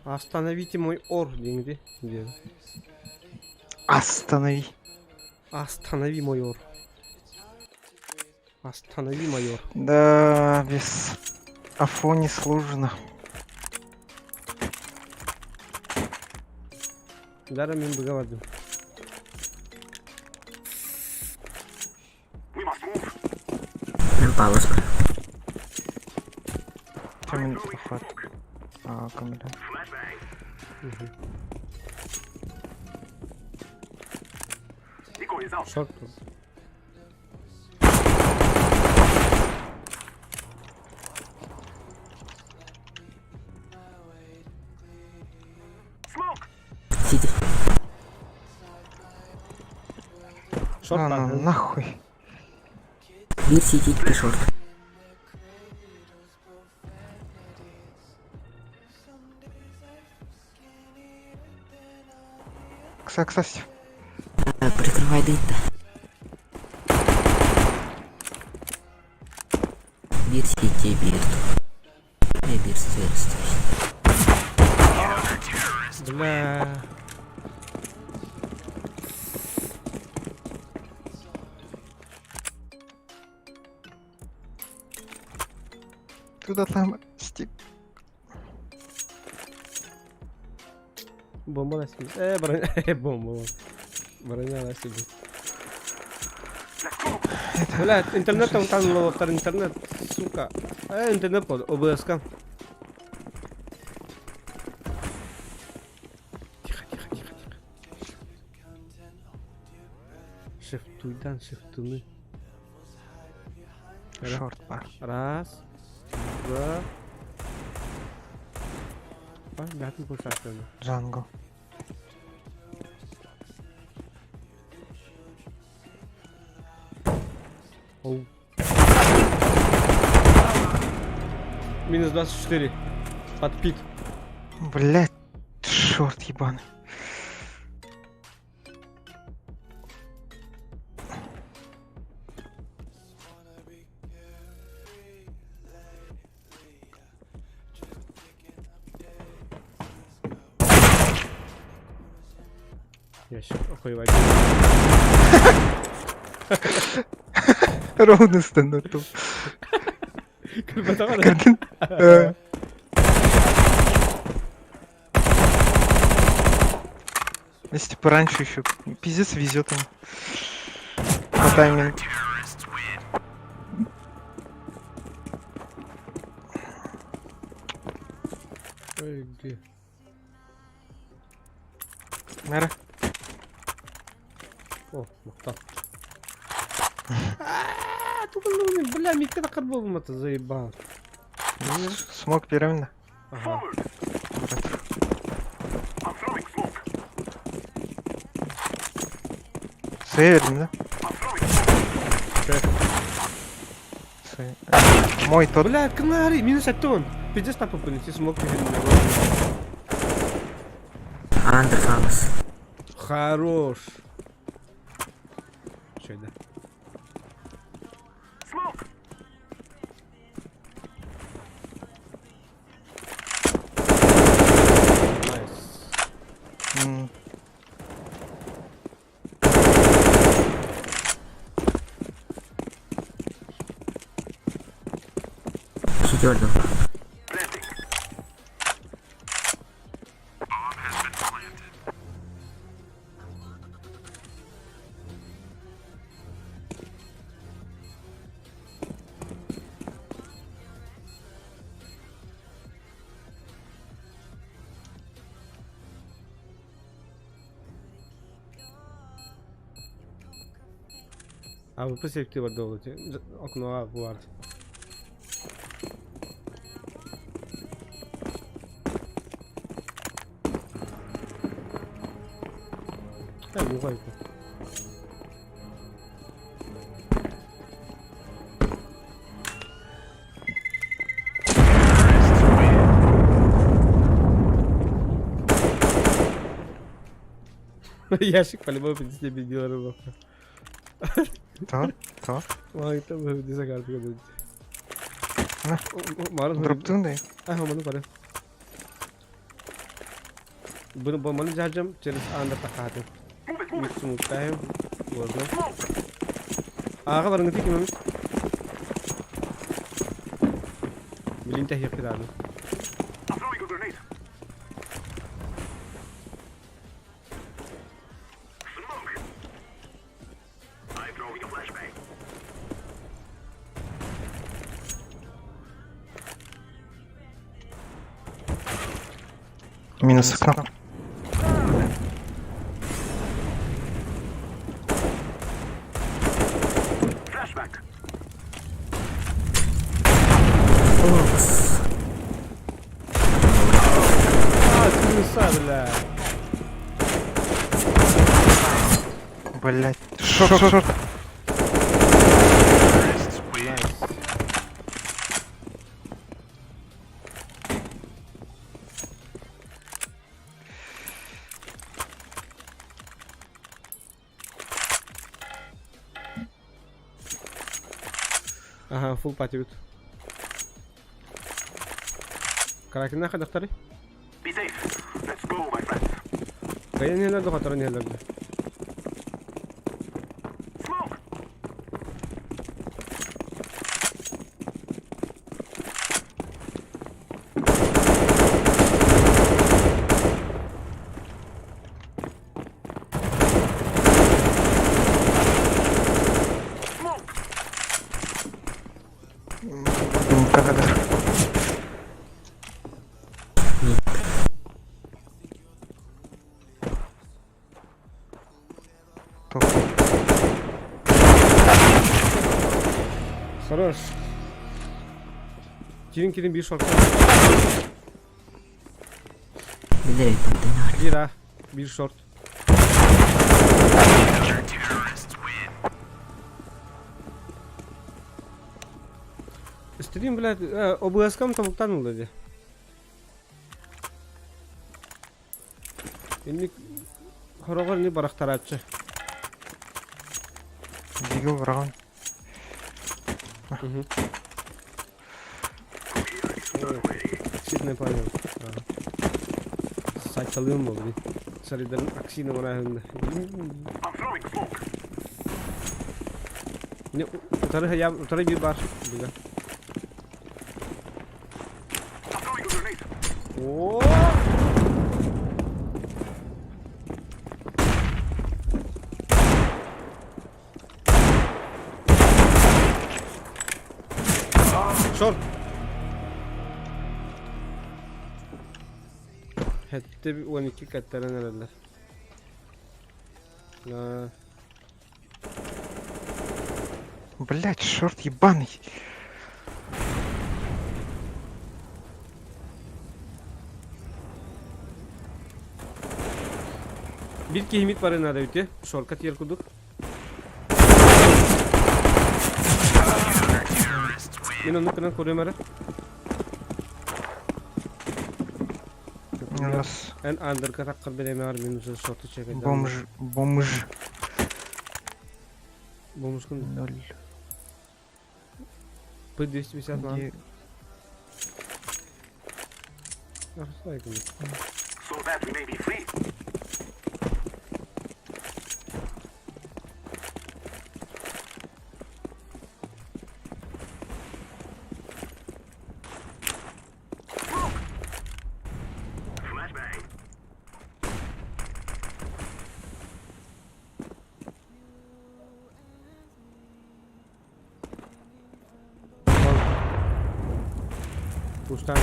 Остановите мой ор диэҥди диэн. Останови. Останови мой ор. Останови майор. Да, без Афони сложно. Дара мин быга бардым. Мен палас бар. Кем хат. А, камера. Шорт. Сиди. Шорт На, на, бар. нахуй. Биир сити, икки шорт. Кса, кстати. Прикрывай дыйта. Биир сити, биир ту. Э, биир сфера стоит. Бля. Туда там стик. Бомба на себе. Э, броня. Э, бомба. Броня на себе. Бля, интернет там там ловтар интернет, сука. Э, интернет под ОБСК. Тихо, тихо, тихо, тихо. Шифтуйдан, шифтуны. Шорт бар. Раз, два. Бятын пушастыны. Джангл. Оу. Минус 24. Подпит. Блять, шорт ебаный. Ящик охуевать. Ровно стандарт. Көрбөтөҕөр. Э. Если бы раньше еще пиздец везет ему. По таймингу. Ой, где? Мэра. О, махтал. Бля, микка да карболум это заебал. Смог берем Ага. Брат. Северный, да? Мой тот. Бля, канари, минус атон. Пиздец так попадете, смог Андер Фамас. Хорош. Че это? Найс. Сити өлдүм. А вы ты водолите. Окно А вард. Э, мугайка. Ящик по-любому тебе делал рыбу. То, то. Дроптун да. Ага, маны көрө. Bunu маны жаржам через анда тахаты. Миксумуттайым. Можно. Ага, барыңы кимемит. Билин тахип киданы. Минус окно. А, крыса, бля. Блять. Short, short, short. Nice. Ага, full party бит. Каракина хадахтары? Be safe. Let's go, my friends. Кайын нелерді қатыры нелерді. Smoke! Smoke! Как это? Топ. Хорош. Кирин кирин bir short. Bilerek patlayın Bir A. Bir short. Стрим, блядь, ОБС-кам тобуктан dedi. Инник хорогор не барахтарачы. Дигл врагон. Сидне понял. Saçmalığım oldu. Sarıların aksine bana hönde. I'm throwing smoke. Ne utarı ya utarı bir bar. Güzel. I'm throwing a grenade. Oo! Short. Hette bir 12 kattaran herhalde. La. Блять, short ебаный. Bir kehimit var herhalde bitti. Shortcut yer kurduk. Yine onu kıran koruyorum ara. У нас En undercut hakkı bilemi var minus short'u çekeceğim. бомж, бомж. Бомж кім? Ноль. P250 lan. Де- So that we may be free. Smoke! Flashbang. Пустан.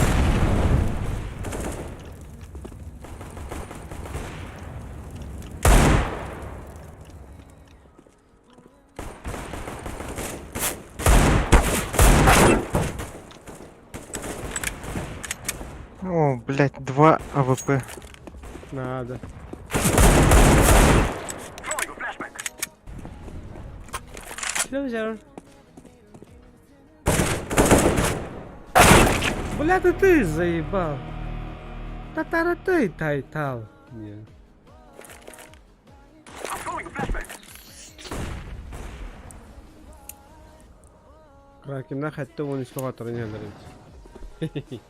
О, блять, два АВП. Надо. Throwing a flashbang. Closer. Бля, да ты заебал. Татара ты тайтал. Не. I'm throwing a flashbang. Кракеннаах 73 тоҕоторон иһэллэр эбит.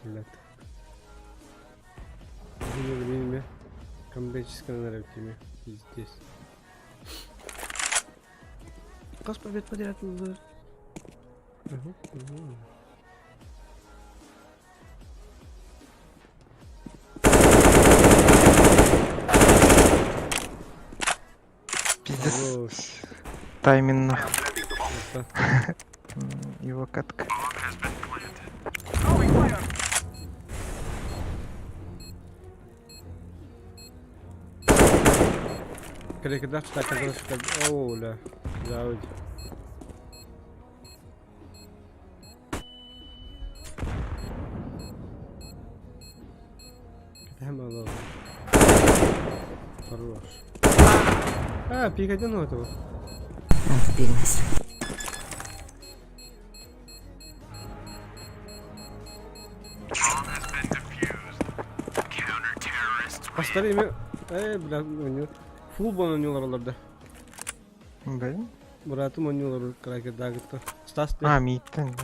Блядь. Блин, блин, ме. Камбэческанан эрэ эбит Пиздец. Хас побед подряд ыллыр? Пиздец. Хорош. Тайминг. Это Его катка. Throwing fire. Крикдах так О, ля. Зауд. Кэтэһэн Хорош. А, пик один у этого. Перенес. Поставили ми... Эй, бля, у него... Фулбон у него да. Да? Братым у него кракедагы-то. Стас, ты? А, миттен.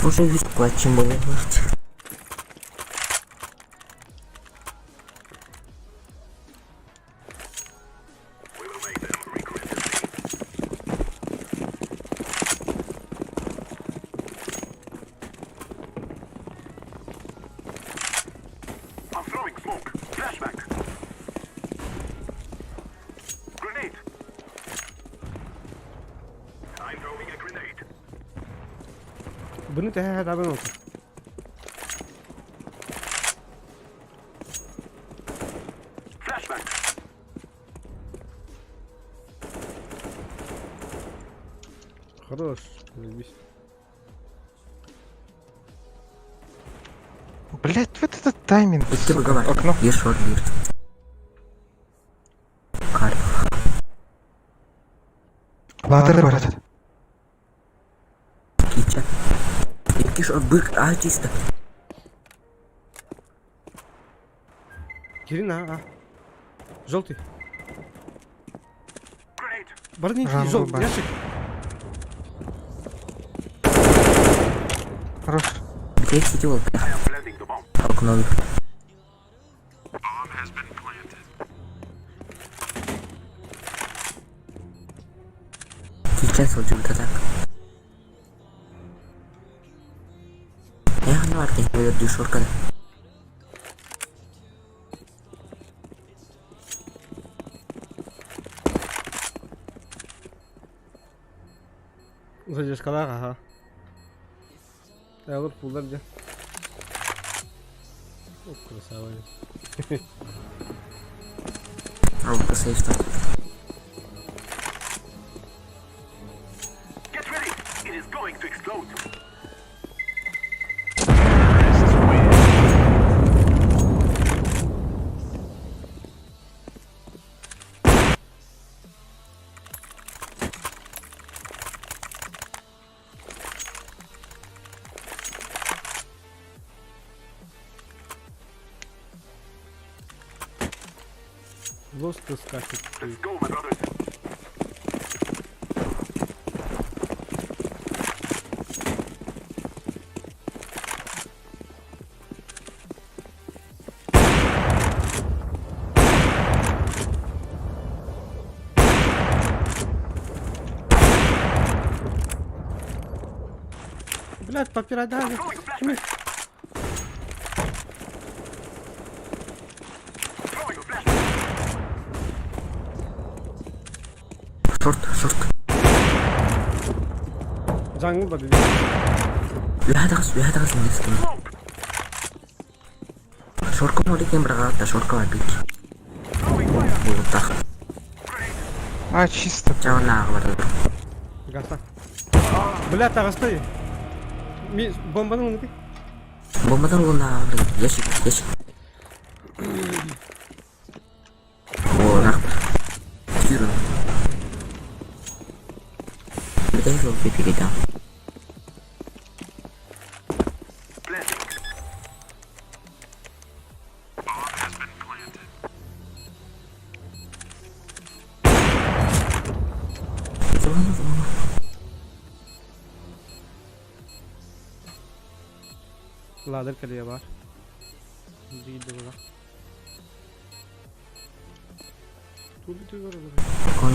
Уже вид плачем было. We will make them regret this day. I'm throwing smoke. Flashbang. Grenade. I'm throwing a grenade. Bunu tehe haber olsun. Flashbang. Хорош. Заебись. Блять, вот этот тайминг. Икки сука. быга бар. Окно. Бир шорт бир. Кар. Ладер бар этот. Кича. Икки шорт быр. А чисто. Кирин, а, а. Желтый. Grenade. Барни, Жангл желтый, бар. ящик. Хорош. Где сидел? I am planting the bomb. Окно. Сейчас вот так. Я не варты, я душорка. Задержкалар, ага. Алыр пулдар где? О, красава. Робка сейфта. Get ready. It is going to explode. Лост скачет. Let's go, my brothers. Блядь, по пирадали. Throwing a flashbang. Throwing a flashbang. Шорт, шорт. Джангл да dedi. Үһэ тагыс индекс. Smoke. Шорка морик брага, шорка бар бит. Throwing fire. Бултах. Grenade. А, чисто. Жана бар. Гаса. Бля, тагысты. Ми бомбаның уны Бомбадан луна ящик, ящик. О, нах. Тюрю. Бедай жол передам. Planting. Зона, зона. Ладер кэлиэ баар. Биир да бар. Кон.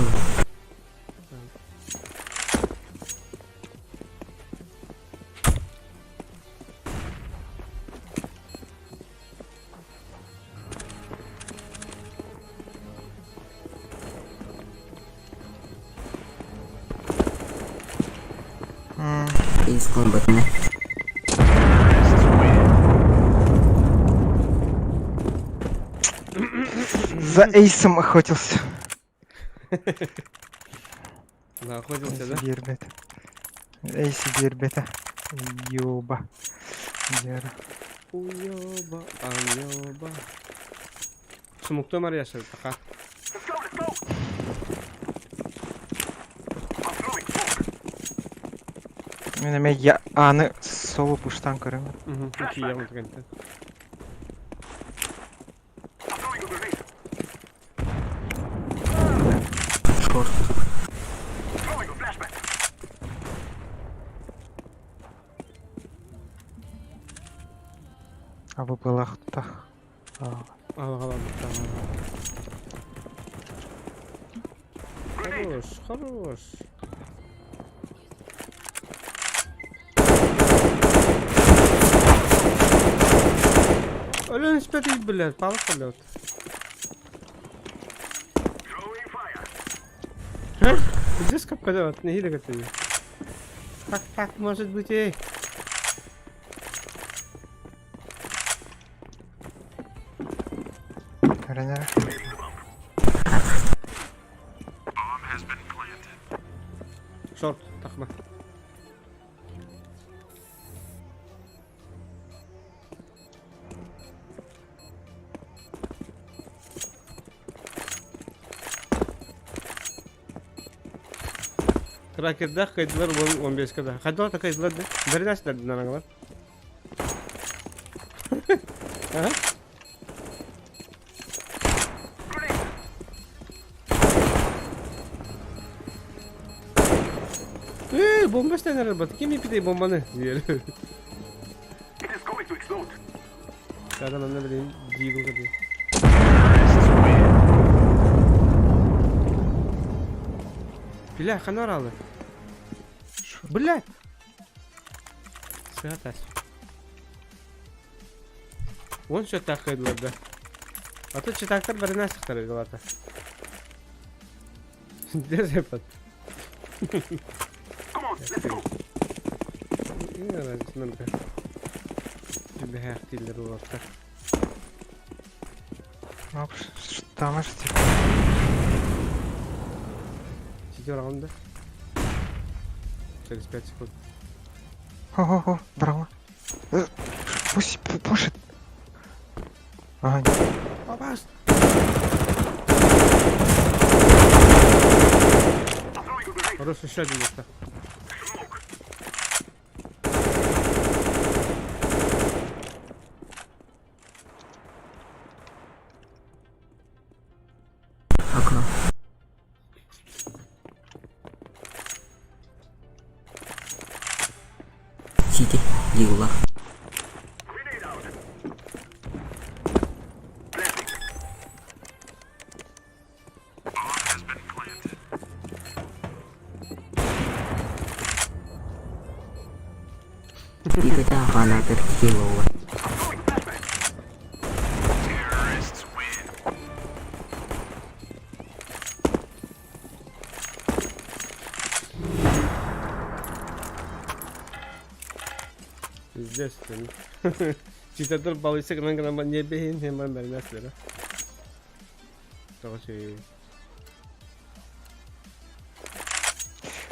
Из комбатна. За эйсом охотился. Да, охотился, да? Биэрбэт. Эйс биэрбэтэ. Ёба. Дьара. Уёба, анёба. Смукту Мария сыртаха. Мин эмиэ я ааны соло пуштаан көрөммүн. Киийэҕин түгэнтэн. Шорт. АВП-лаах тах. Хорош, хорош. Өлөн испэтий, блядь, палок полет. Здесь как полет, не или это. Как так может быть, эй? Көрөн Шорт, тахма. Тракердах кайдылар 15 да. Хайдылар та кайдылар да. Бэринэс дэрдинэн Ага. Э, бомба стенер бат. Ким ипидей бомбаны? Диэр. Когда нам блин, дигл кади. Бля, ханаралы. Бля. Святась. Вон что так да. А тут читактар барина сахтар голата. Где запад? Там же типа. Сидел раунда. Через 5 секунд. Хо-хо-хо, браво. Пусть пушит. Ага, Попасть! Хорош, еще один место. Окно. Сити, Дигула. Игоря Ванадер Килова. Пиздец, ты. Читатор балыйса гынан гынан не бейін, хеман бәрмәслері. Тоғы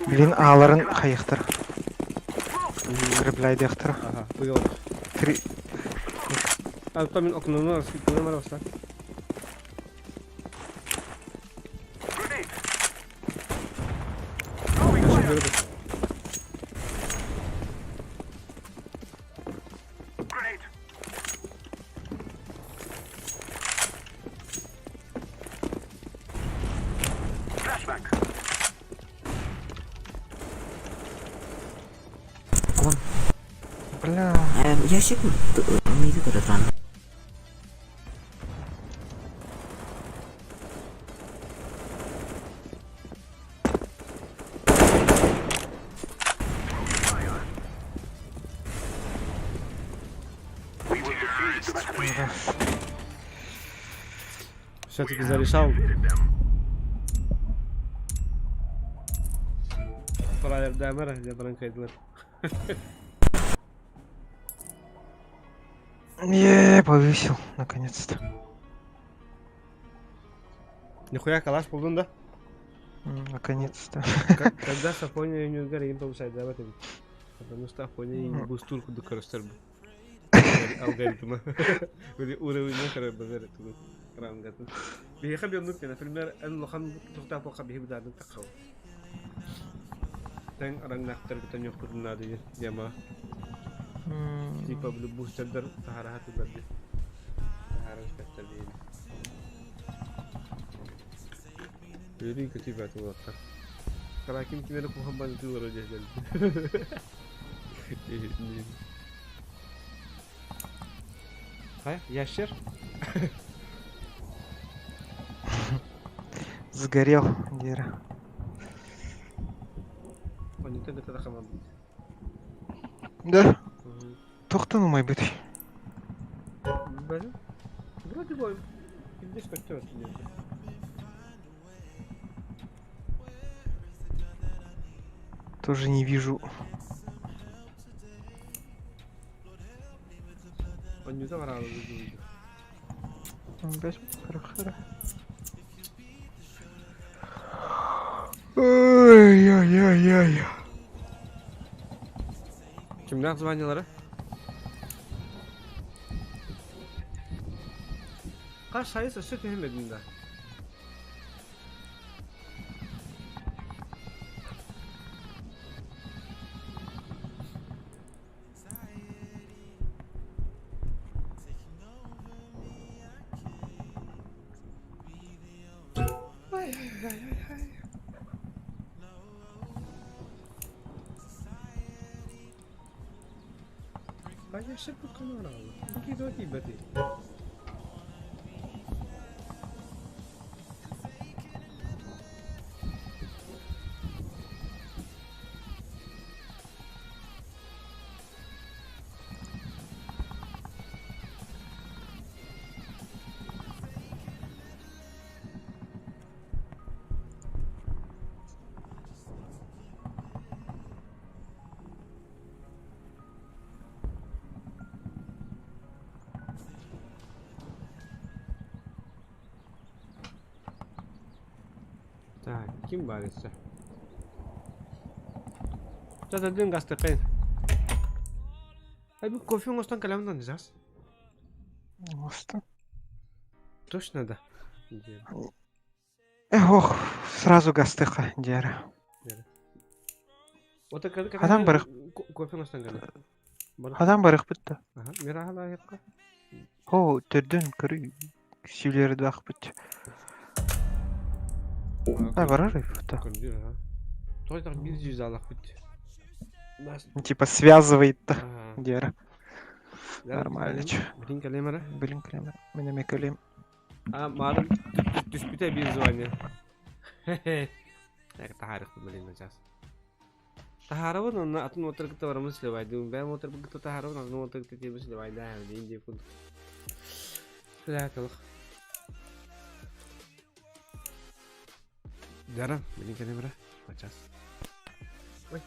Блин, ааларын хайыхтар. Кырыблайдыахтар. Ага, быйыл. Три. А то мен окнону раскидываем арабаса. Кон. Бля. Ящик миги көрө туран. Все-таки зарешал. Правильно, да, баран кайдылар. Е, повысил, наконец-то. Нихуя калаш булдун да? Наконец-то. Когда Сафония не угар, им повышает, да, в этом. Потому что Афония не бустур куду коростер. Алгоритма. Или уровень нахер базар тугу. Рангатын. Биһиэхэ биомнук, например, эн лохан тухта пока биһи быдаадын таххал. Тэҥ рангнахтар кытан ёхпутун наады яма. Типа бу бустердер тахараха тулар ди. Тахара спектр ди. Бери көтү бәт улаттар. Караким кимери кухан баны тулар өдө. Хай, ящер? Сгорел, Дера. Да? Тохтан умай быт. Вроде бы, здесь как-то Тоже не вижу. Он не забрал. Ой-ой-ой-ой. Kimden звонилары? Kaç sayısı süt mühemmedinde? Ay ay ay ay ay. Ящер канал. Бики бати. Так, ким бар ise? Zaten dün gazete Ay bu кофе оңостон калямдан жас. Оңостон. Точно да. Эх, ох, сразу гастыха, Дера. Адам барых. Кофе оңостон калям. Адам барых бітті. Ага, мира аяққа. О, түрден көрі сүйлерді ақ бітті. А, барар бітті. Той так 100 алақ бітті. Типа связывает-то, Дера. Нормально. Блин, калемара. Блин, калемара. Меня мекалем. А, марым түспүтэ бир звание. Так, тахарых блин, сейчас. Тахарабын, онна атын отыргыта барамыз силебайды. Бәм отыргыта тахарабын, атын отыргыта тебі силебайды. Дейін деп күн. Бля, толық. Дара, блин, калемара. Сейчас. Ой.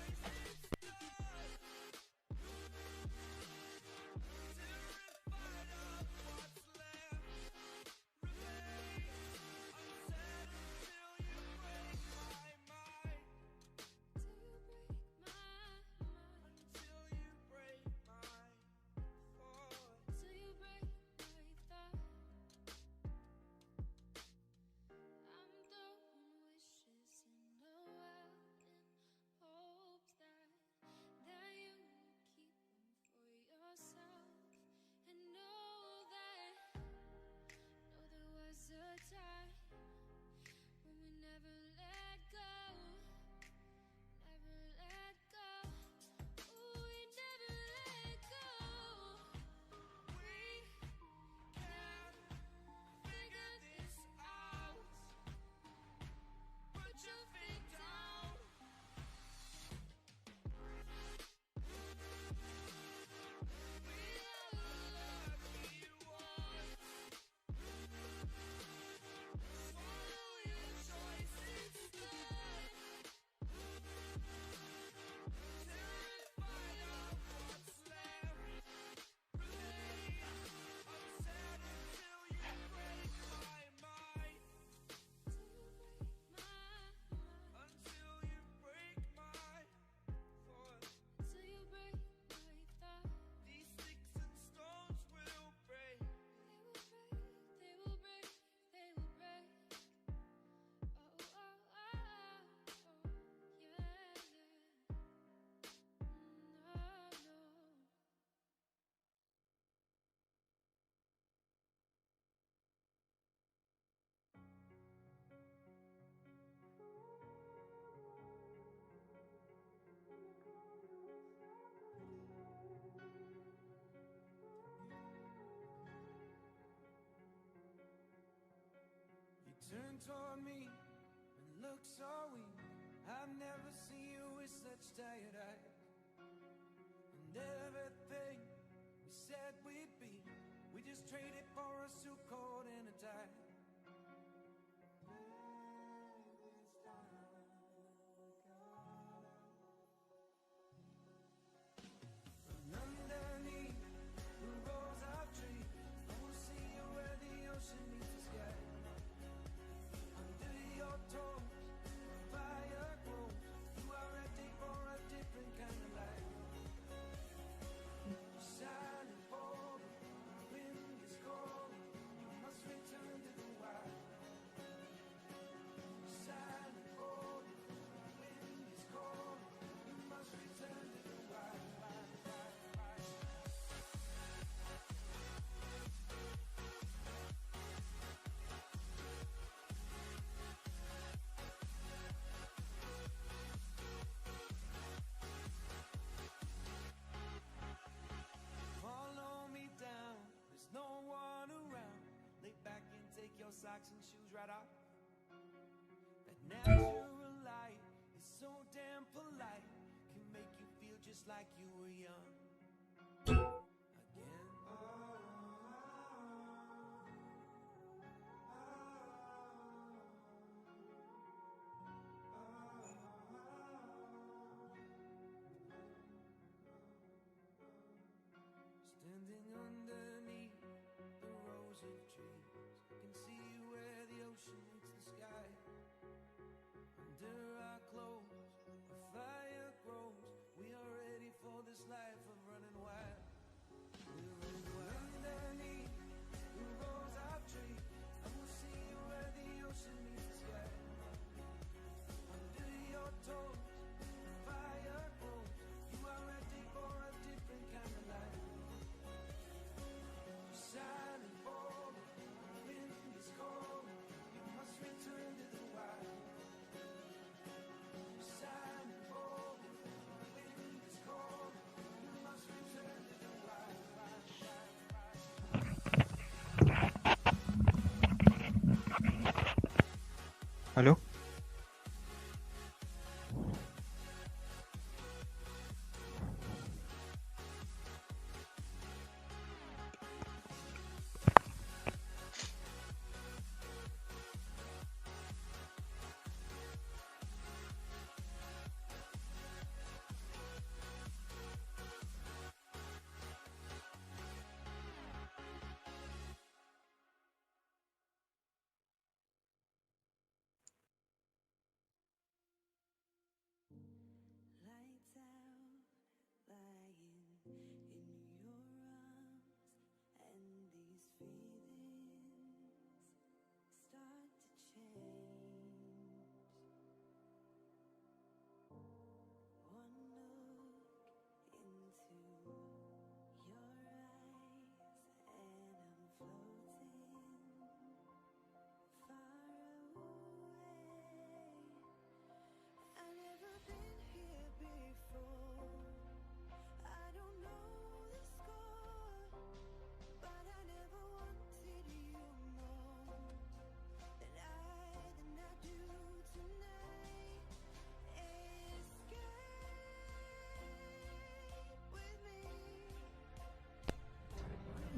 Алло.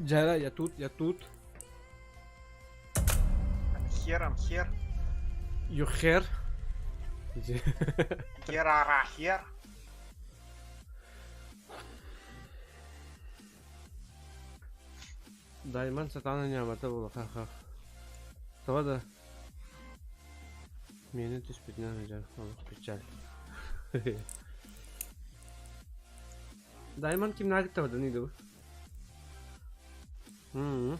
Джера, я тут, я тут. I'm here, I'm here. You here? Here, here. Дайман сатана ньамата буолла ха-ха. Тоҕо да миэнэ түспүтүнэн сылдьар олох печаль. Дайман кимнээҕи кытта бардан ыйдыбыт? М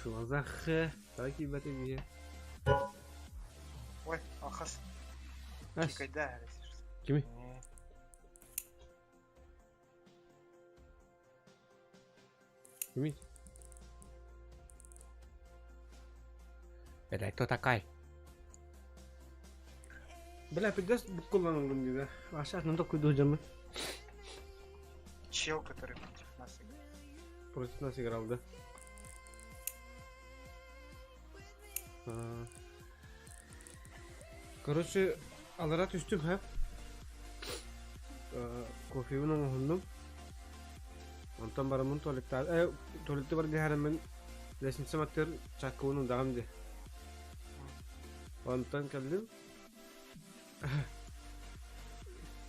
Что за х? Так киирбэтэ биһи. Ой, алхас. Ас. Кикайда, если что. Кими? Не. Кими? Это кто такая? Бля, пиздец буккулланыллым дии да. Аша атынан токуйдуу дьоммун. Чел, который против нас играл. Против нас играл, да? Короче, алара түстүм һэ. Кофебын оҥоһуннум. Онтон бараммын туалеттаа туалетты баран иһэриммин лестницам аттыгар чаккыбын ундаҕым дии. Онтон кэллим.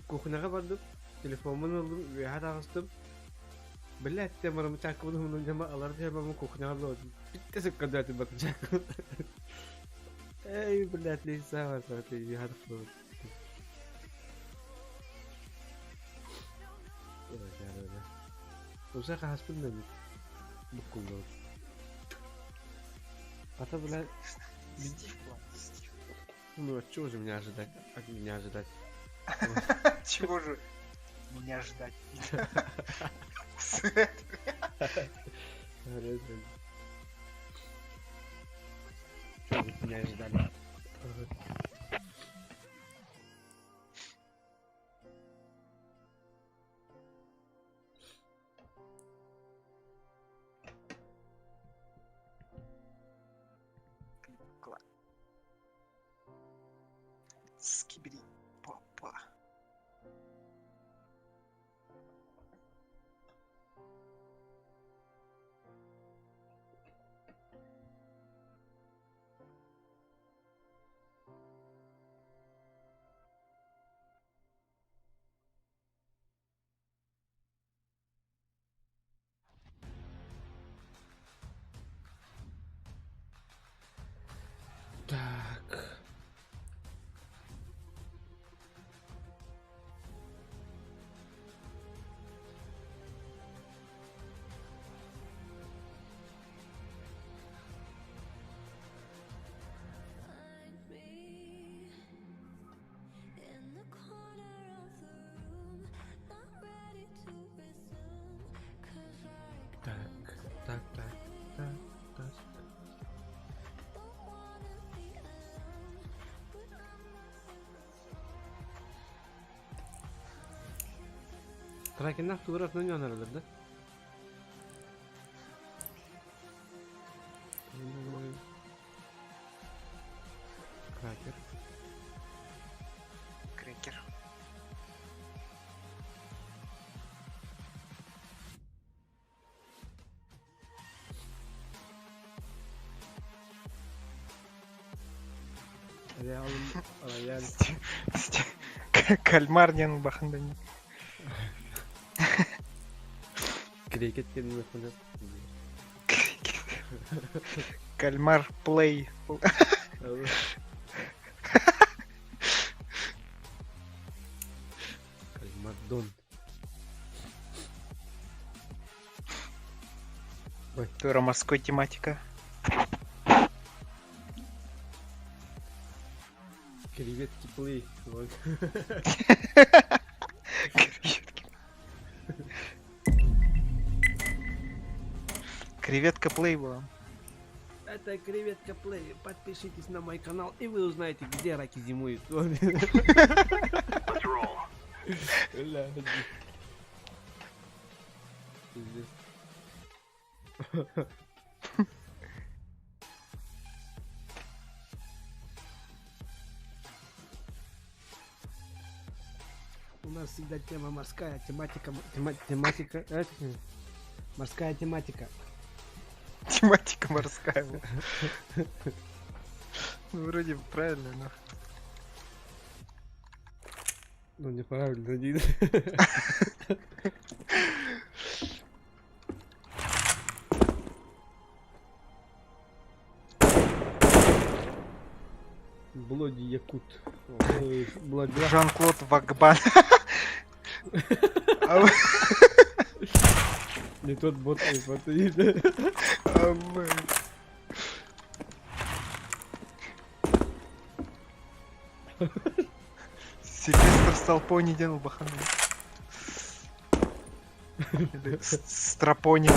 Кухняҕа бардым, телефоммун ыллым, үөһэ таҕыстым. Биллэ эттэ бараммын чааккыбын уһуннум дьэ алар дьэ кухняҕа олордум. Бүттэ сыкка дөтүм батын чааккыбын. Эй, блядь, лестница үөһэ тахсыбыт. Уса хаһаспын да эбит. Буккуллубут. Хата, блядь, Стив план, Стив. Ну, от чего же меня ожидать? От меня ожидать? Чего же меня ждать? Чего вы меня ожидали? Скибиди папа. Так. Так, так, так, так, так. Кракеннах тугур атынан дьонороллор да? Кракер. Крекер. Рояль. Кальмар диэн улахан да Крикет диэн улахан Кальмар плей. Кальмар дон. Тура морской тематика. Креветки плей. Вот. Креветки. Креветка плей была. Это Креветка Плей. Подпишитесь на мой канал, и вы узнаете, где раки зимуют. Let's roll. Бля, пиздец. У нас всегда тема морская, тематика, тематика, морская тематика. Тематика морская. была. Ну, вроде правильно, но... Ну, неправильно, не. Блоди Якут. Ой, Блади. Жан-Клод Вагбан. А Не тот бот, ой, вот и- а вы- Сильвестр Столпони делал бахану. Или Страпони.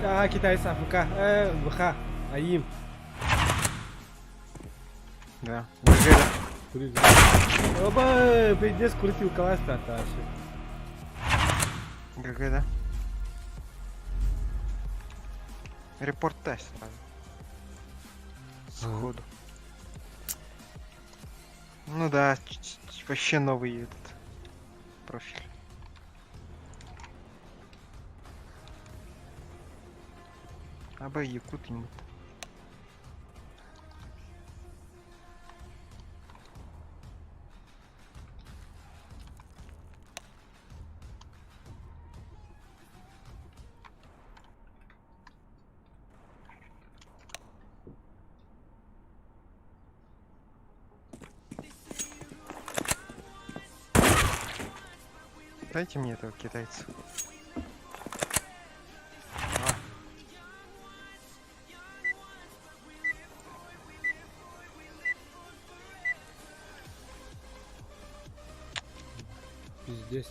А, китайцы АФК. ВХ. АИМ. Да. ГГ, да. Курить. Оба, пиздец, крутил классно вообще. ГГ, да. Репорт тест сразу. Сходу. Ну да, вообще новый этот профиль. АБ Якут имут. Дайте мне этого китайца. А. Пиздец.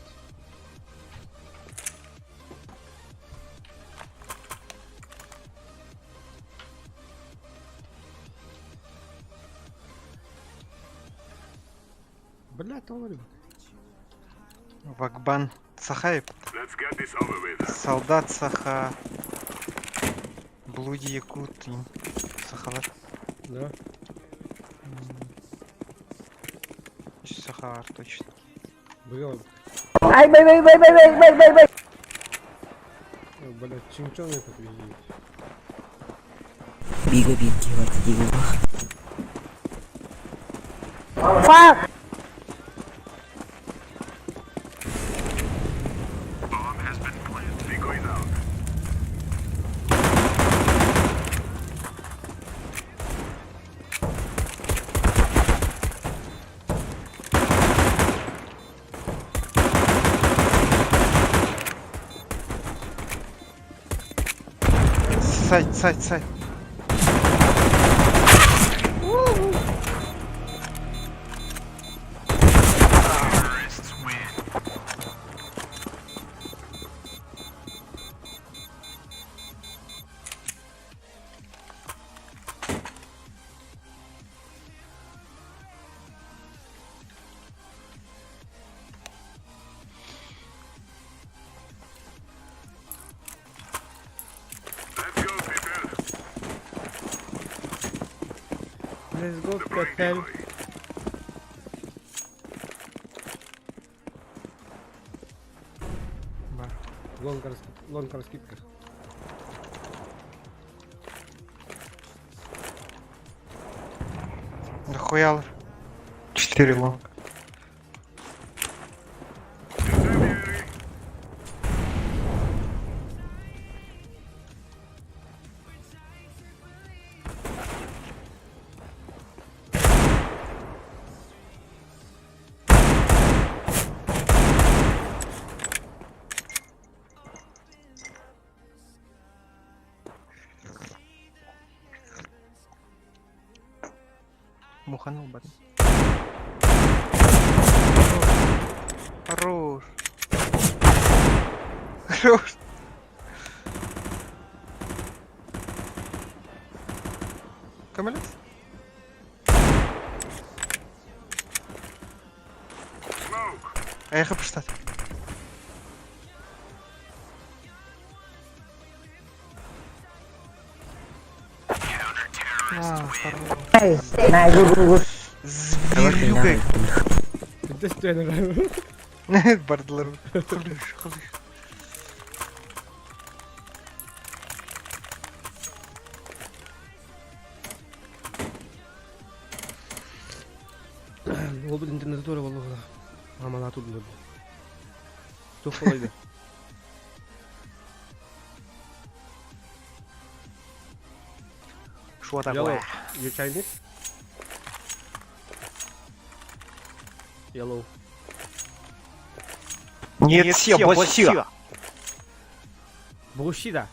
Бля, товарищ. Вакбан Сахаев. Let's get this over with. Солдат Саха. Блуди Якут. Сахалар. Да. Сахар, точно. Бля, Ай, бай, бай, бай, бай, бай, бай, бай, бай. бля, чинчон этот визит. Бига битки вот дига. Fuck. Bomb has been planted. Decoys out. Сайт, сайт, сайт. Terrorists win. Let's go, people. Let's go, Deploying people. decoy. Бар. Лонг раскидках. Нахуя? 4 лонг. Incendiary. Муханул бан. Хорош. Хорош. Камалец? Smoke. А я хочу. А, хорош. Зверюга. Пиздец, что я нажал. Бардлар. Хлыш, хлыш. Ол бір интернет тура болуға. Амала тут болды. Тух болайды. Что Yellow, такое? you Chinese? Yellow. Нет, все, все. Bullshit.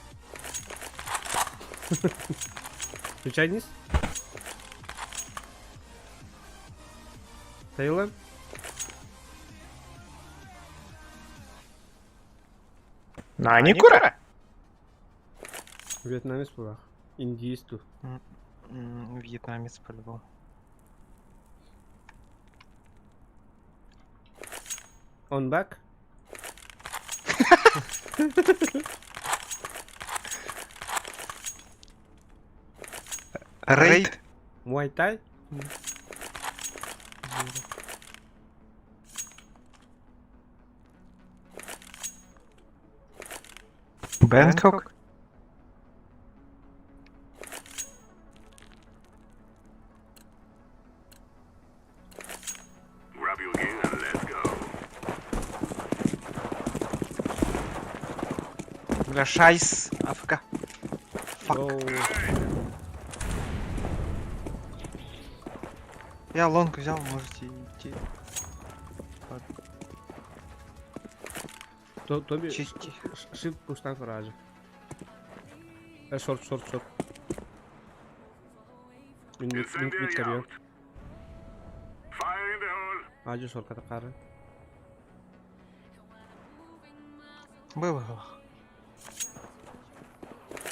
You Chinese? Thailand? Наникура? Вьетнамец буоллах. Индиец дуу. Вьетнамец по-любому. On back? Рейд. Muay Thai? Бэнкок. Grab your gear and let's go. Бля, шайс. АФК. Fuck. Оу. Я long взял, можете идти. Тоби Чисти. Shift пуштан фаража. Short, short, short. Мин mid mid Incendiary карьер. out. Fire in the hole. Ажы short ката кары. Было.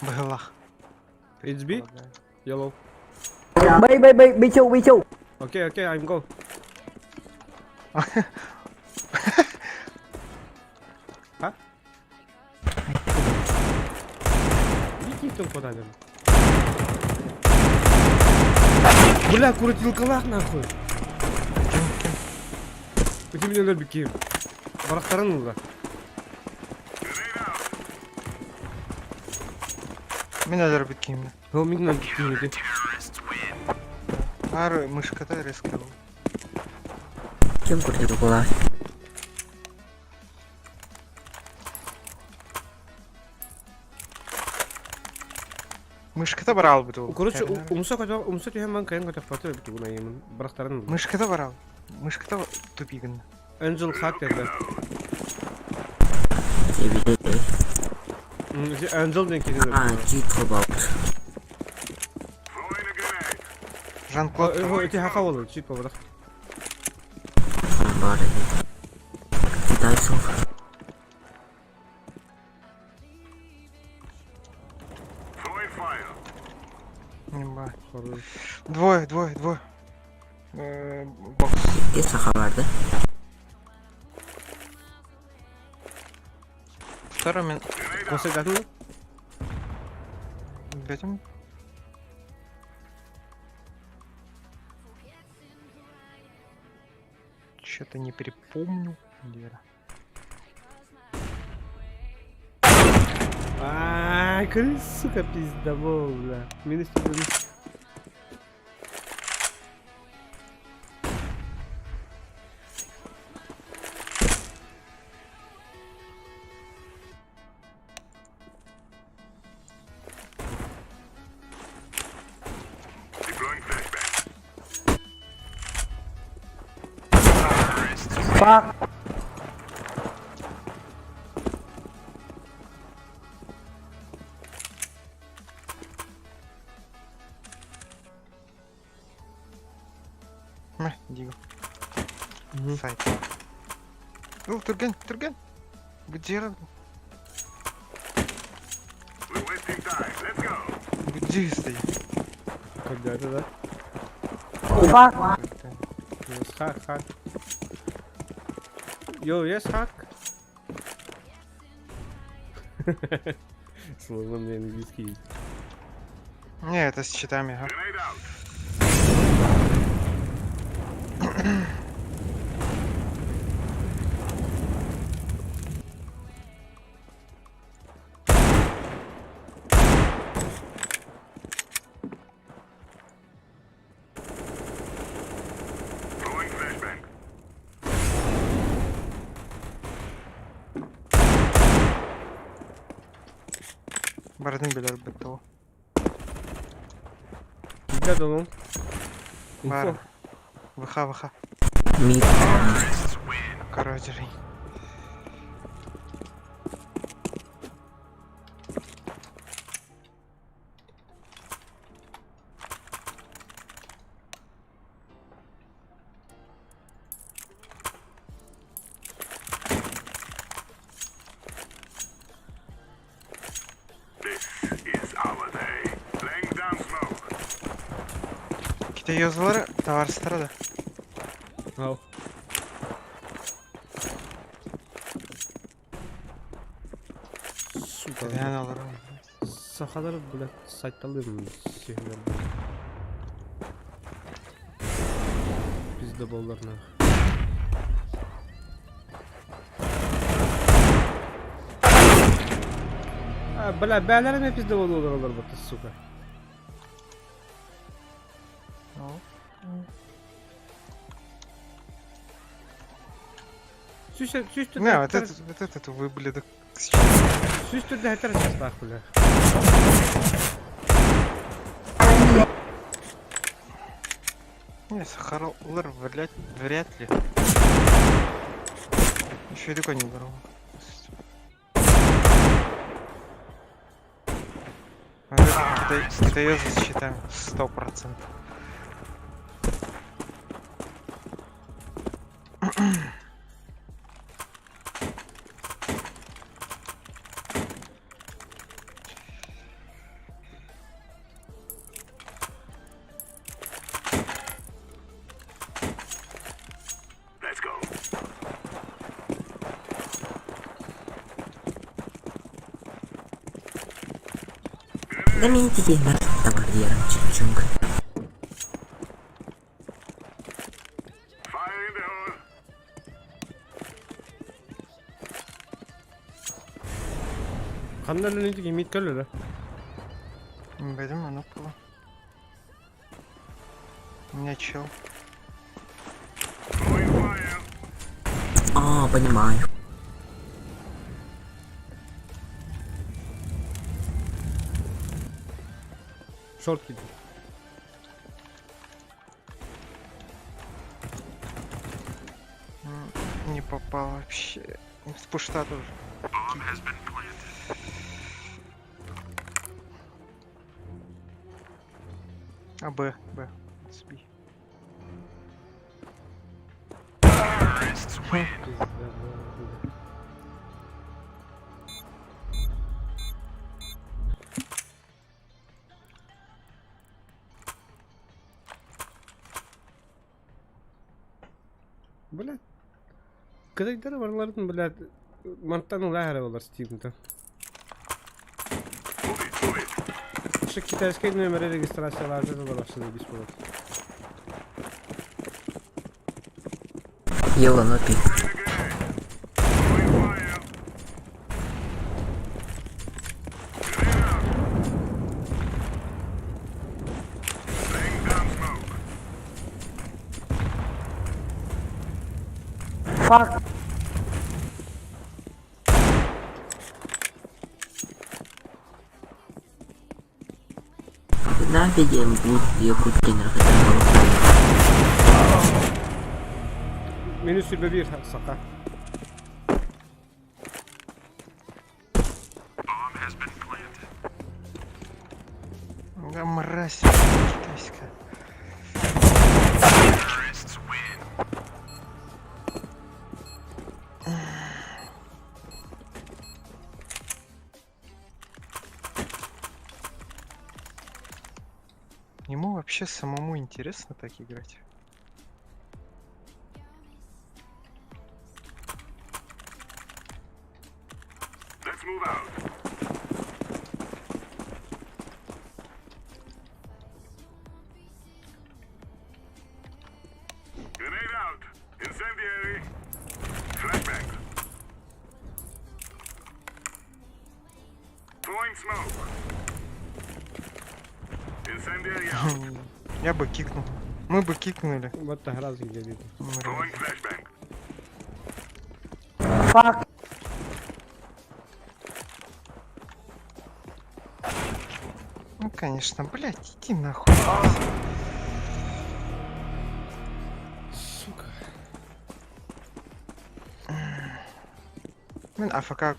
Было. It's B? Yellow. B B B B chu B chu. Okay, okay, I'm go. Ха? Икки кодадым. Бля, крутилкалах нахуй. Ити мин өлөр биккиим. Барахтарын улла. Grenade out. Мин өлөр биккиим. Хо мин өлөр биккиим ити. Ары мышката резко был. Ким крутил была? Мышката барал бы Короче, умса көтө умса түһэн ман кайын көтө фото бит уна йымын. Барахтарын улла. Мышката барал. Мышката тупигін. Angel hack dedi. Тебе Angel ден келген. А, чит болот. Throwing a grenade. Жан-Клод. Хо ити хака болду, чит болду. Бар. Китайцев. Throwing fire. Неба. Хорош. Двое, двое, двое. Бокс. Икки саха барды. Второй мин. Косой датын? Бетим. Что-то не припомню. Лера. Ай, крыс, сука, пиздобол, бля. Минус минус. Deploying flashbang. Fuck. Мә, Диго. Сайт. Ул, Түрген, Түрген. Где? We're wasting time. Let's go. Где стоит? Когда это, да? Fuck. Yes, hack, hack. Yo, yes, hack. Сложно мне английский. Не, это с читами, ага. Grenade out. Throwing flashbang. Бардын билер бітті. Где он? Бар. ВХ, ВХ. Мид. Короче, This is Китаёзлары товарыстара да. Ау. Сука. Реально алар. Сахалар, блядь, сайталыым сүһүнэр. Пиздоболлар нах. А, бля, бээлэр эмэ пиздобол олороллор бата, сука. Сүүс сүүс Не, вот этот, вот этот выблядок. Сүүс түрдэ частаах бля. Не, сахаролар вряд, вряд ли. Еще и такой не брал. Вот это китаёзы с щитами, 100%. Let's go. Да мин тигиһмэр табар диэрим чүчүҥ. Fire in the hole. Ханна өлөнү кимит көлөлө. Пойдем, оно было. У меня чел. Throwing fire. А, понимаю. Шорт киди. Не попал вообще. С пушта тоже. А, Б, Б. С Б. Блядь. Кытайдар барларын, блядь, мантан улаһара болар Стивентен. Move it, move it. Şu китайский номері регистрацияларды да башында бис болады. Елана пик. Throwing a grenade. Throwing fire. Grenade out. Laying down smoke. Fuck. Нафигем будет якут тренер хотя Мені сүрбе bir сақа. Да мразь китайская. Ему вообще самому интересно так играть. Let's move out. Grenade out. Incendiary. Flashbang. Throwing smoke. Incendiary out. Я бы кикнул. Мы бы кикнули. Вот раз где Throwing flashbang. Fuck. Ну конечно, блять, иди нахуй. Сука. Мин АФК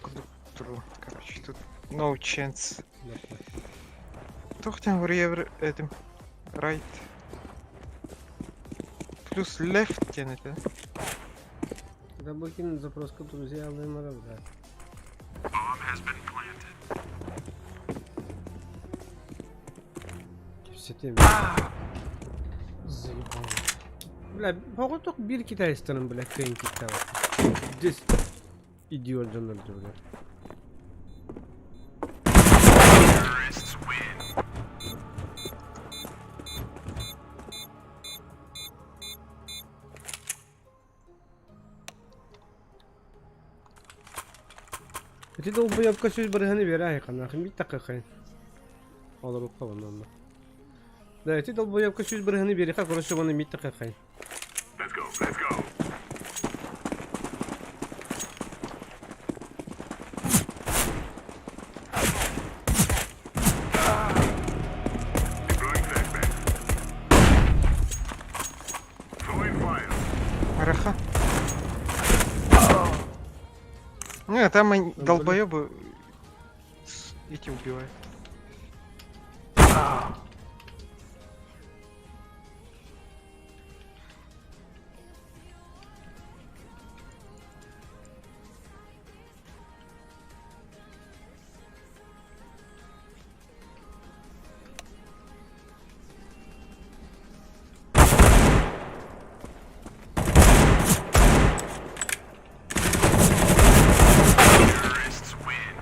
туру. Короче, тут no chance. Тохтан варьевр этим. Right. Плюс left тянет, да? Заблокирован запрос к друзья Лемара, да. Все тем. Заебало. Бля, оҕотох биир китайстарын, бля, кыайан киттээбэт. Здесь идиот дьоннор бля. Ити долбойопка сүүс барыһаны биэрэ айханаах мит таккахай. Олорукка онно. Да, ити долбойопка сүүс барыһаны биэриха короче оны мит таккахай. Let's go, let's go. Deploying flashbang. Throwing fire. Араха. Не, там они долбоебы эти убивают. Terrorists win.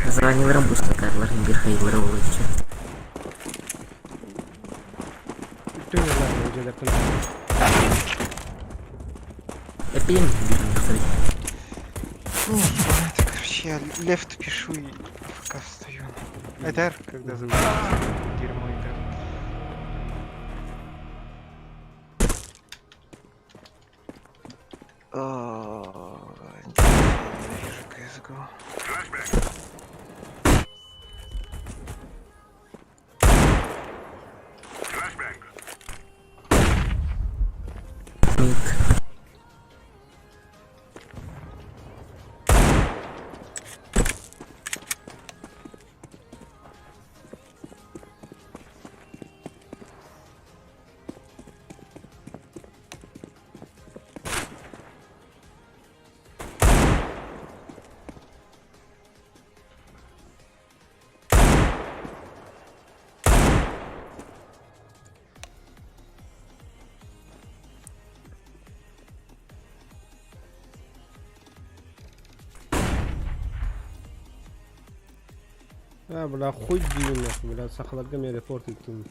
Названиеларын бустатарлар Михаил Роловича. Эпидемия Ну, ебать, короче, я left пишу и AFK встаю. Это R, когда загрузится дерьмо игра. О, Ненавижу CSGO. Flashbang. Flashbang. Мид. А, бля, хуй диин нахуй, бля, сахаларга мен репорт иттим.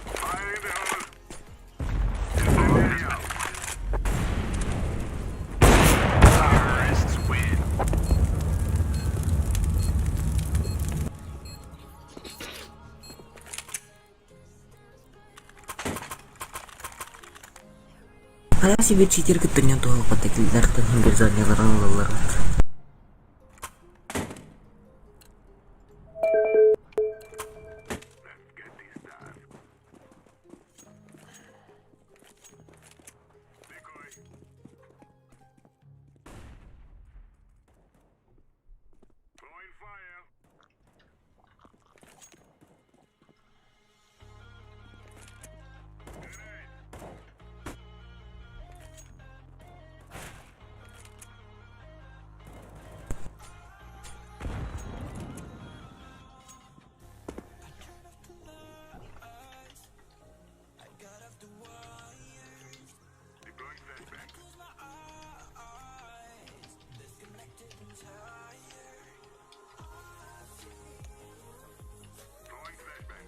Fire in the hole. Incendiary out. Terrorists win. Хайа сибир читер кыттырнен туһалпата киллэртэн хин заняларын ылаллар. Let's get this done. Decoy. Throwing fire. Grenade. Deploying flashbang. Throwing flashbang.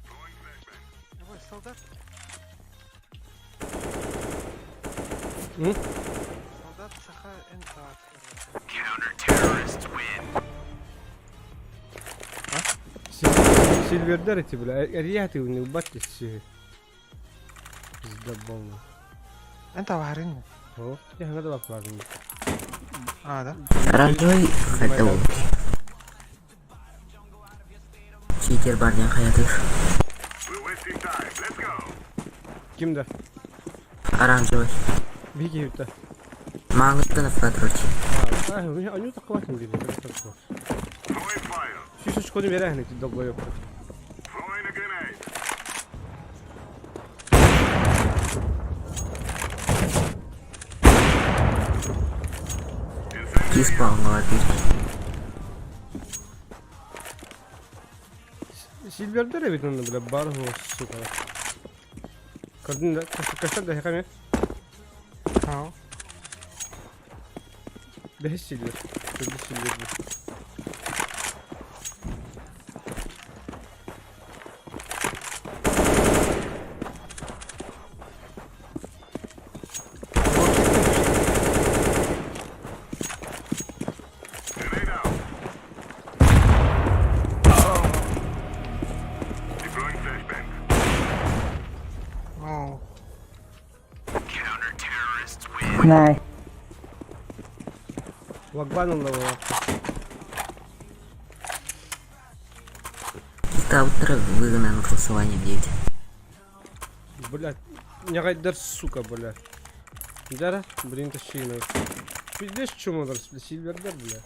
Throwing flashbang. Ой, солдат. М? Солдат Саха НА. Counter-terrorists win. Сильвердэр эти, бля, эрийэ ылбат дии Пиздобол. Эн табаарыҥ. О, я надо баклажан. А, да? Оранжевый это ол. Читер бар диэн хайатыр. We're wasting time. Let's go. Ким да? Оранжевый. Биги это. Маңыттан афкатрочи. А, они так классно были. Throwing fire. Сүүс очкону берэһин ити долбоёб. Throwing a grenade. Кис палмалар бир. Сильвердер эбит онно бля бар сука. Көрдүн да көстөр да хаме. А, Бэһис сильвер. Төрдүс сильвер. Grenade out. Deploying flashbang. ну, Nice. Лагбан ылла Киктауттара выгнан голосованием 9. Блядь, нягайдар, сука, блядь. Дара, блин, тащи Пиздец, чмо, сильвердер, бля.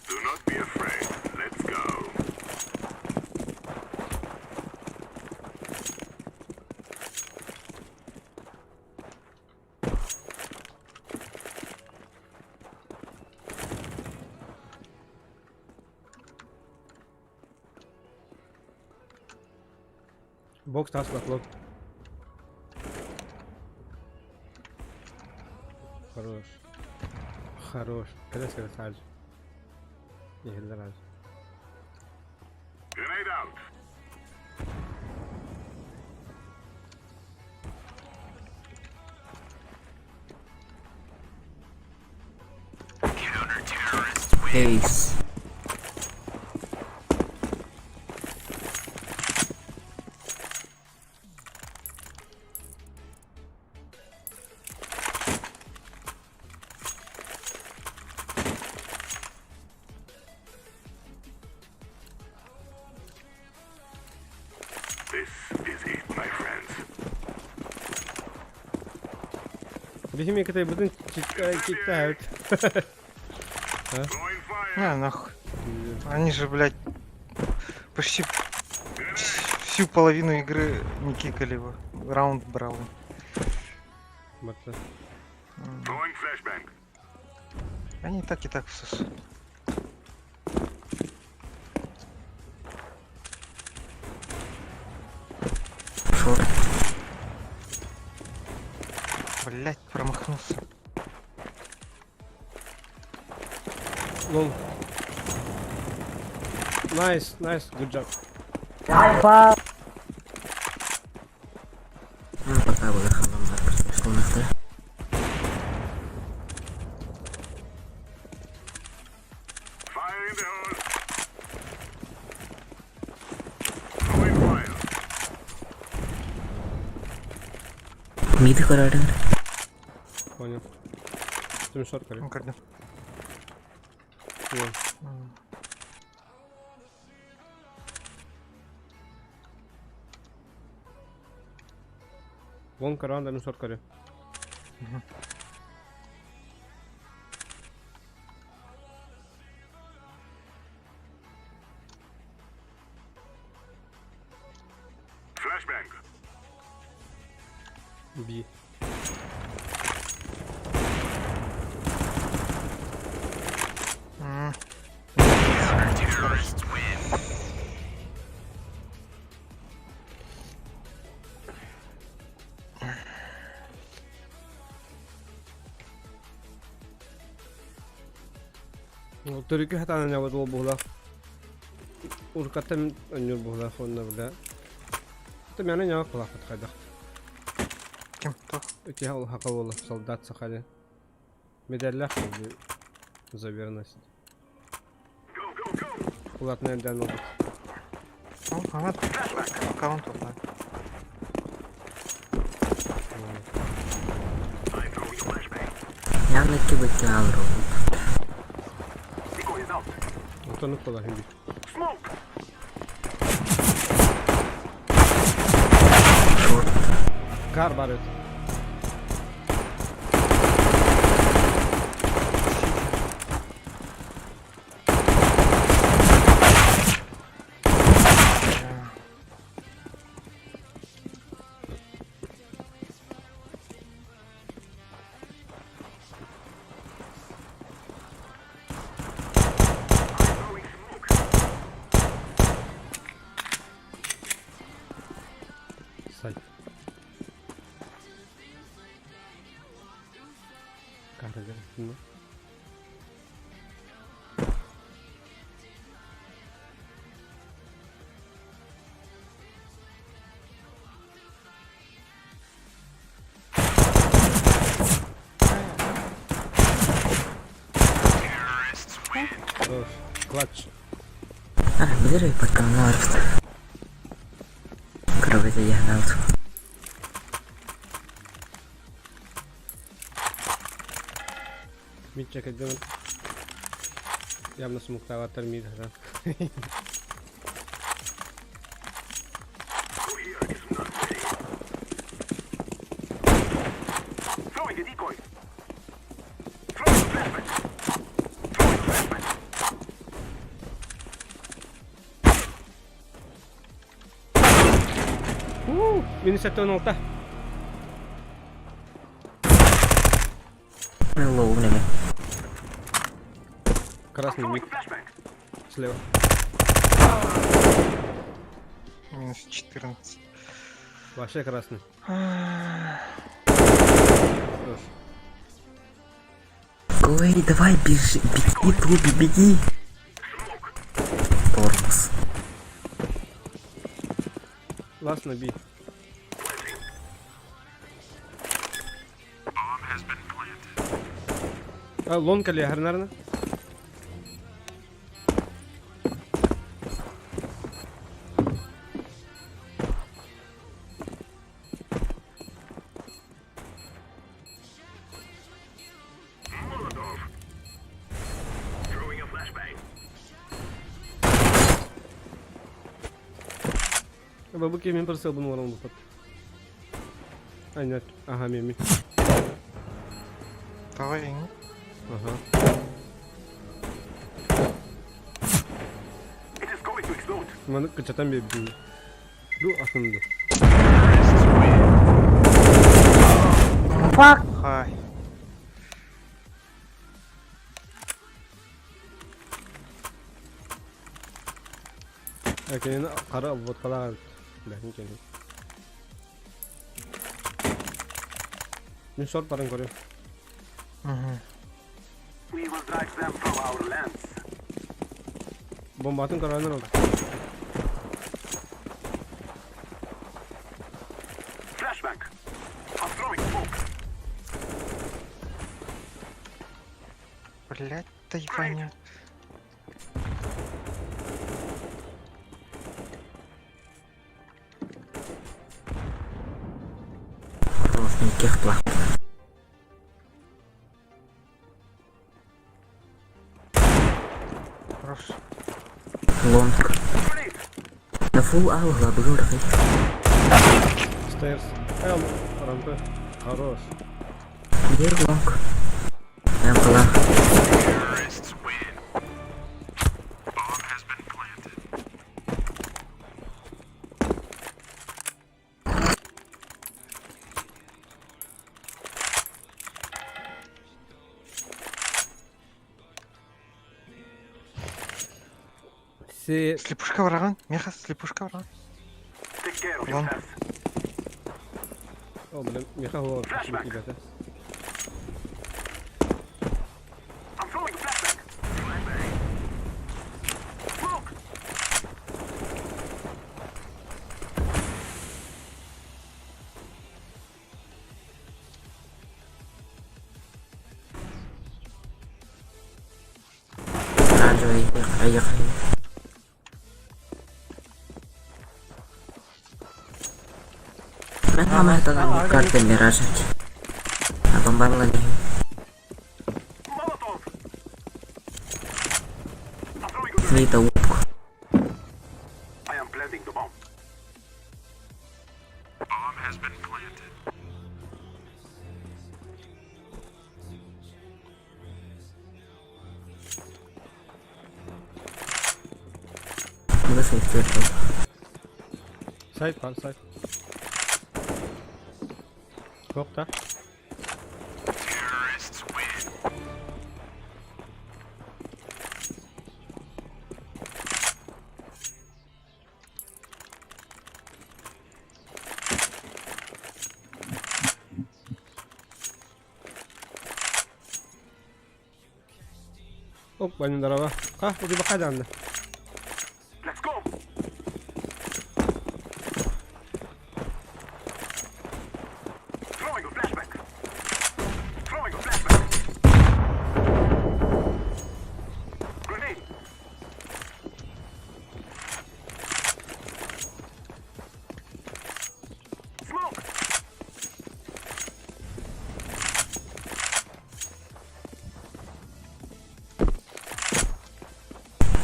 Do not be afraid. Let's go. Бокс тас лок. Хорош. Хорош. Кэлэс кэлэс хааж. Иһиллэр хааж. Grenade out. Эйс. This is it, my friends. Биһими кытай бүтүн киттээбит. Throwing fire. не, нахуй. Они же, блядь, почти всю половину игры не кикали его. Раунд брал. Батта. Throwing flashbang. Они так и так всосут. Шорт. Блядь, промахнулся. Лол. Nice, nice, good job. Fuck. Ну, пока было ханамнар прослушал Fire in the hole. Throwing fire. Мид көрөрүн. Понял. Түм шорт Ну, когда? Вон. Вон каран, да шорт каре. Flashbang. Би. М, Төрүкү хатаан нябат ол буһла. Уркаттан өнүр буһла хонна била. Та мяна нява кулахат хайдах. Ким? Кто? Эти ол хака болла солдат сахали. Медаллах за верность. Go, go, go. Кулатны эмден oldu. Ага, аккаунт да. Явно кибытка алрубут. Онтон укпалар хин бит. Шорт. Кар бар эт. Сайт. Кара Хорош. Клатч. Билэр пока арфт. Кровать я Мид чекайдем. Явно смоктаваттар мид хата. Минус 76. Лоу неме. Красный миг. Слева. Минус 14. Вообще красный. Хорош. Ой, давай бежи, беги, Туби, беги. Тормоз. Лast на Би. А, лонг или наверное? Бабуки мен просил бы норм выход. А, нет. Ага, меми. Давай. Ага. Маны кычатан бердим. Ду атынды. Fuck. Хай. Әкенені қара водкалаған. Бәхин кенен. Мен шорт барын көрем. Угу. Бомбатын көрәнер oldu. Блять, да ебаня. Родственники плах. Хорош. Лонг. На фул аугла был рахай. Stairs. Эл, рампы. Хорош. Бер лонг. Эмпала. Се... Слепушка враган. Меха, слепушка враган. Лонг. О, блин, меха голова. Ребята. Оранжевый, аяхай. Хамаһыталар карта Миражить. А бомбарлан иһин. Мита утку. Мына сайт Сайт бар, сайт. Туох да? Оп, банндарава. Ха, убибака данна.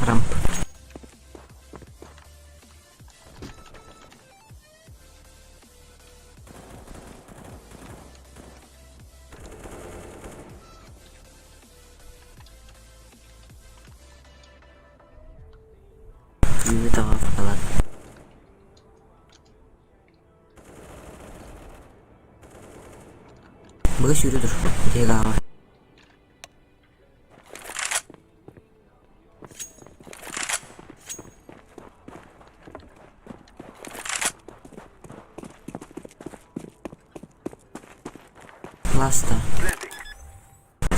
Рамп. Үйү таҕа Быга сүүрэ тур. Итиэгээҕэ. Ласта.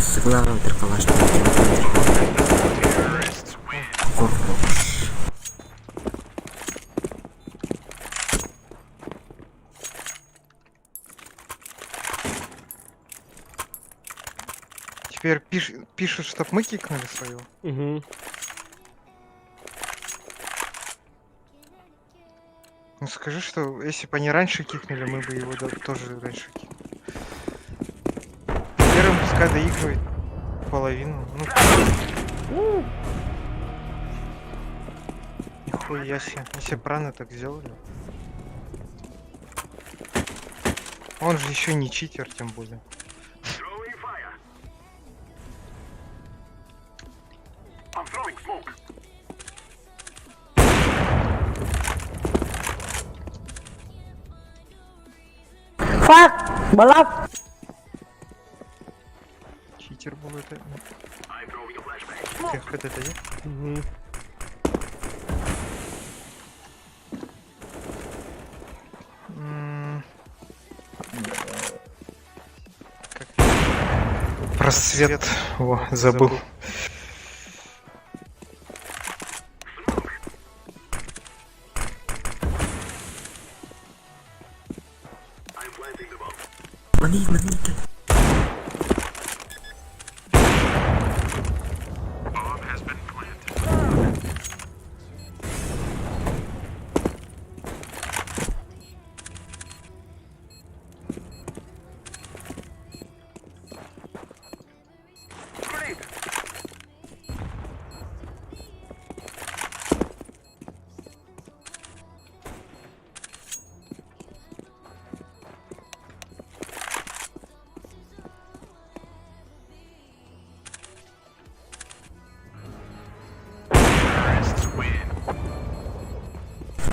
Сыгылаах эбэтэр калашников Хорош. Теперь пишут, чтоб мы кикнули свою. Угу. Ну скажи, что если бы они раньше кикнули, мы бы его тоже раньше кикнули. Первым пускай доигрывает половину. Ну. Нихуя себе. Если правильно так сделали. Он же еще не читер, тем более. Fuck! Block! Читер был это. Ты это я? Угу. Как... Просвет. О, забыл. Мани, мани.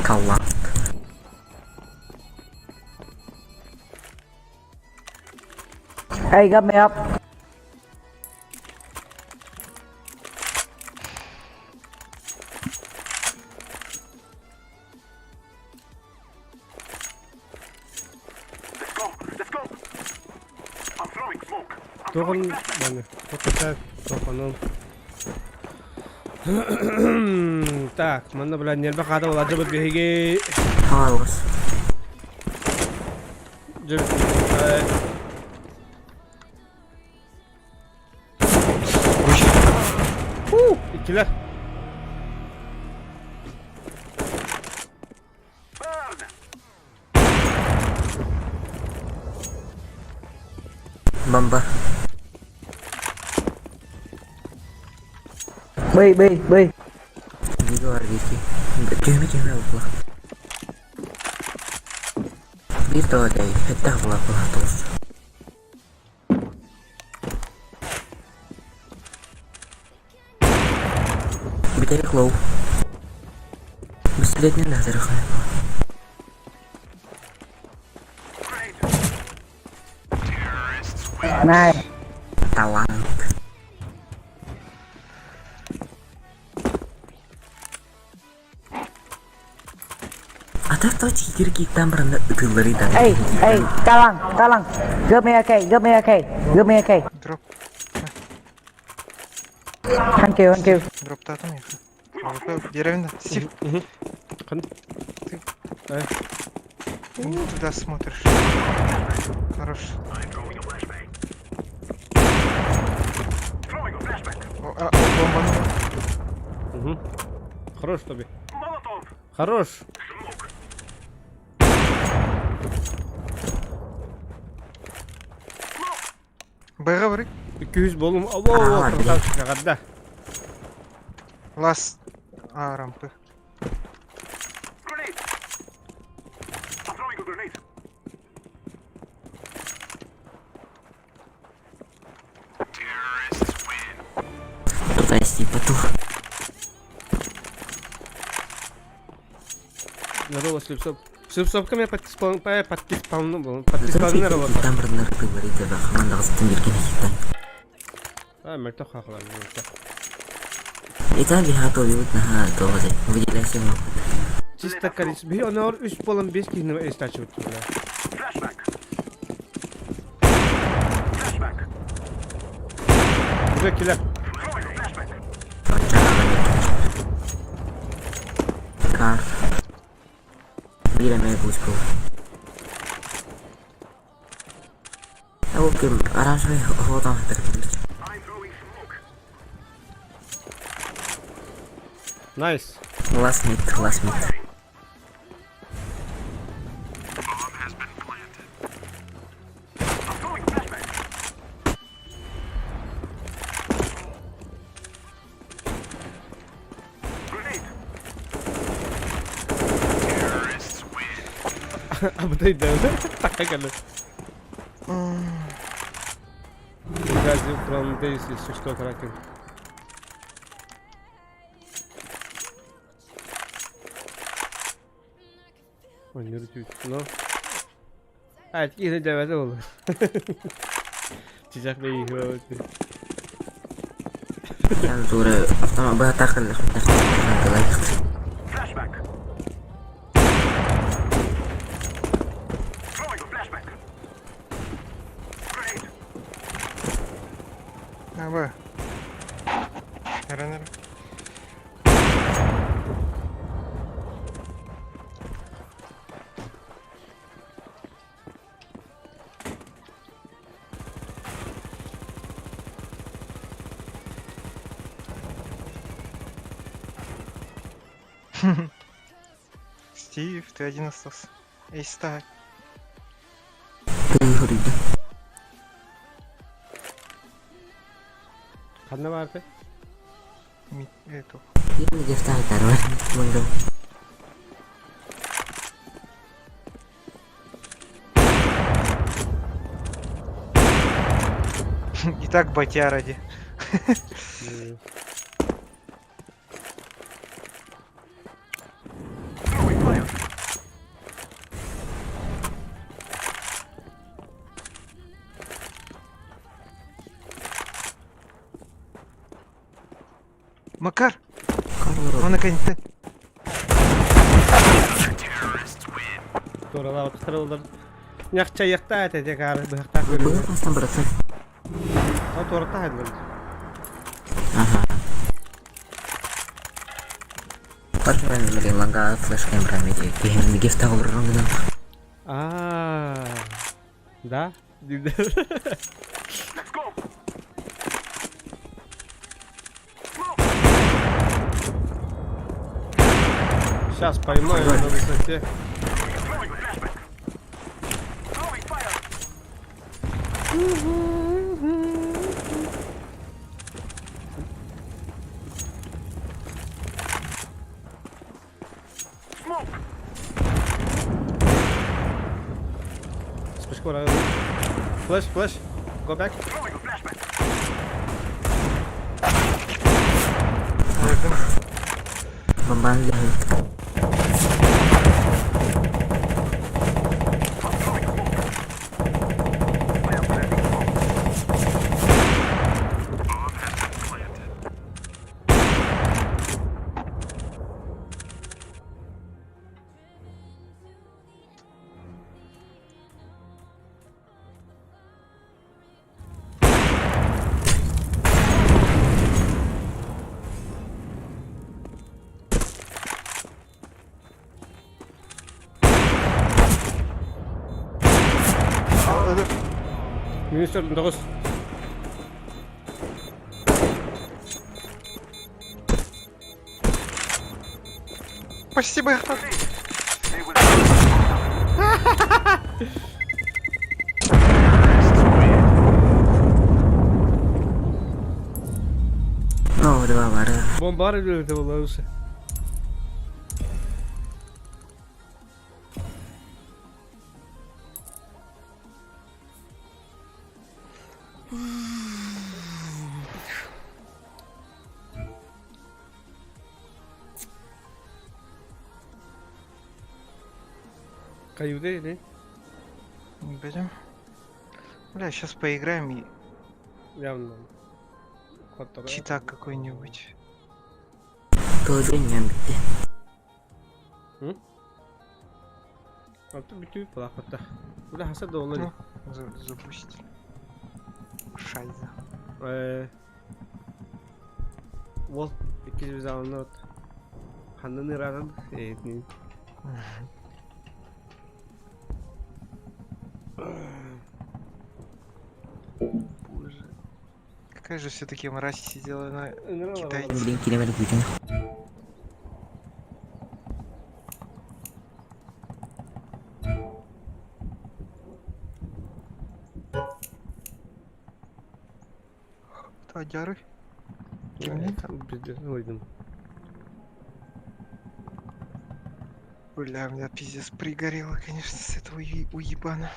Калланг. Hey, got me up. Тоҕун баны. Тоқта тоқонун. Так, манна бля нерве хата була жыбыт биһиги. Хаалыс. Жыбыт. Иккилэр. Бомба. B B B. Биги бар бики. Түһүмэ түһүмэ була. Биир тоҕо дэй, эттээх була була тоҕус. Бүтэһик лоу. Бэстилиэтинэн да хатырыхха. Nice. Талант. Атах точ кииркиттан баран ытыыллары да. Ê, ê, cao lăng, cao lăng. Give me AK, give me AK, give me AK. Дроп. Thank you, thank you. Дроптатым их. АВП деревня. Стив, Хан. Ты- Э, не туда смотришь. Хорош. О, а, бомбанула. Угу. Хорош тобі. Хорош. Б говори. 200 болум. Abo, А, красавчик, гадда. Лас. А, рампы. Туда типа ту. Здорово, Слепсоп. Слепсопка меня подписпал, подписпал, подписпал, Кииркиттан баран ытыыллары да хаман даҕастан биргин хиттан. А, мөлтөх хахлар, мөлтөх. Италия хатовибут наха тоҕозе. Выделяйся могут. Чисто количество. Би онор үс болон бес киһини истачивать бля. Уже килер. Кар. Биир эмэ бууч буол. Ол ким оранжевый хоотон хатар. Найс. Last mid, last mid. Абдай да. Така кэлэ. Гази from days если что, Кракен. Ой, не рутють. Ну. А, киһи дьэбэтэ буолла. Чичах бэйи Ян тура автомат быһа тахыллах тахыллах. А, Б. Р, Р. Стив, ты один остался. Эй, стай. Тыый хоруйда. Ханна баарты? Эту. Биир гефтаах бар. Мунду. И так батя ради. Макар, он наконец-то. Туоралаабыттар олор. Ньахчайыахтаа этэ дьэ каары быһахтаах Быһа көрүҥ. пастан баратар. Ол туораттаах этилэр. Аха. Паркеран билигин ланга флеш камера медиа киһини гефтаах олорорун гынан. Аа. Да? Сейчас поймаю на высоте. Спешка Flash, flash. Go back. Yakın. Bombanı geldi. Министр тоҕус. Спасибо, Ахмат. Ну, два бары. Бомбар үлэлэтэ буолла. Каюды или? Пойдем. Бля, сейчас поиграем и Явно. читак какой-нибудь. Тоже не bitti. Антон бүтүү плахата. Бля, хаса да олар. Запустили. Шайза. Ол икки жүз алынат. Ханнан ырадан этнин. Боже. Какая же все-таки мразь сидела на китайце. Блин, километр Путин. Тадяры. Кимни? Ойдым. Бля, у меня пиздец пригорело, конечно, с этого уебана.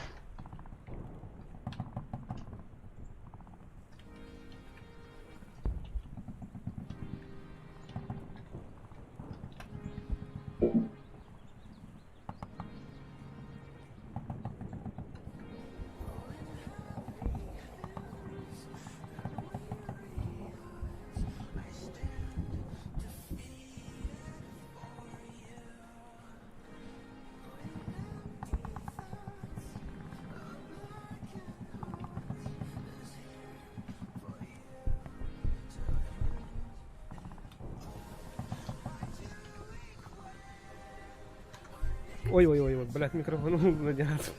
Ой, ой, ой, ой, блядь, микрофон надягаться.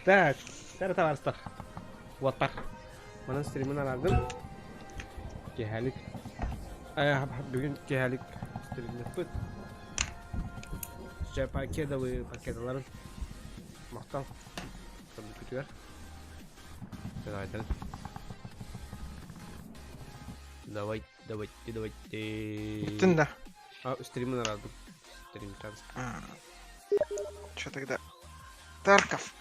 Так, тәрі товарыстар. Уаттар. Манан стримін арадым. Кехәлік. Бүгін кехәлік стримдеппит. Жа пакетовый пакеталарын. Мақтал. Күтүгер. Давай, давай, давайте, давайте. Бүттүн да. А, стримін арадым. Стрим чанс. Че тогда? Тарков.